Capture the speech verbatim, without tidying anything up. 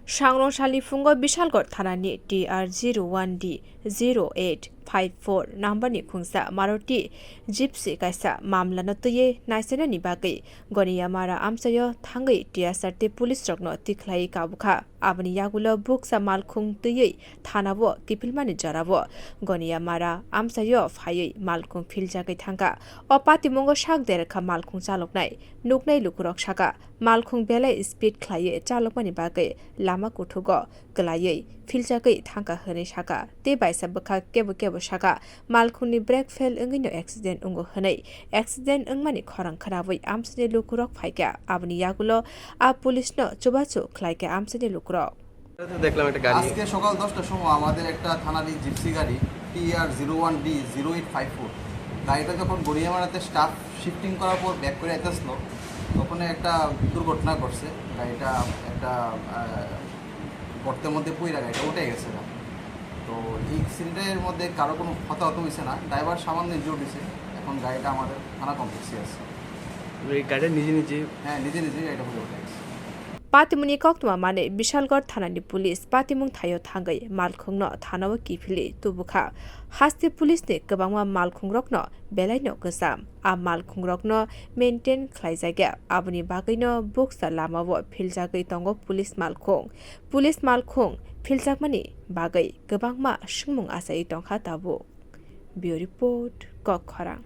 Sangrong salni phungo Bishalgarh thanani T R zero one D zero eight five four numberni khungsa Maruti Gypsy kaisa mamlano twiwi naisinani bagwi Goniamara amchaio thangwi T S R tei police rokno tikhlaiwi kabukha. Aboni yagulo buksa malkhung twiwi thanao kiphilmani jorao Goniamara amchaio phaiwi malkhung philjagwi thangkha. O patimungo sak derkha malkhung chaloknai. Nuknai lukurok sakha, malkhung belai speed khlaiwi chalokmani bagwi lama kuthugo kwlaiwi philjagwi thangkha hwnwi sakha. Tei baisa bwkha kebo kebo sakha, malkhungni brake fail wngwino accident wngo hwnwi. Accident wngmani khorang khwnawi amchaini lukurok phaikha. Aboni yagulo a police no chubachu khlaikha amchaini lukurok. দেখলাম একটা গাড়ি। আজকে সকাল দশটার সময় আমাদের একটা থানারি জিপসি গাড়ি T R zero one D zero eight five four, গাড়িটা যখন গড়িয়ামারাতে স্টাফ শিফটিং করার পর ব্যাক করে যেতেছিল, তখন একটা দুর্ঘটনা ঘটছে। গাড়িটা একটা, আহ, গর্তের মধ্যে পড়ে গাড়িটা উঠে গেছে। তো এই অ্যাক্সিডেন্টের মধ্যে কারো কোনো হতাহত হয়েছে না, ড্রাইভার সামান্য ইনজুর্ড হয়েছে। এখন গাড়িটা আমাদের থানা কমপ্লেক্সে আছে। এই গাড়িটা নিজে নিজে? হ্যাঁ, নিজে নিজে গাড়িটা পড়ে উঠে গেছে। Patimungni koktwma manwi Bishalgarh thanani police patimung thaio thangwi malkhungno thanao kiphilwi tubukha. Haste police ni kwbangma malkhungrokno belaino kwcham. A malkhungrokno maintain khlaijakya, aboni bagwino buksa lamao philjagwi tongo police malkhung. Police malkhung philjakmani bagwi kwbangma swngmung achaiwi tongkha tabuk. Bureau Report, Kok Khorang.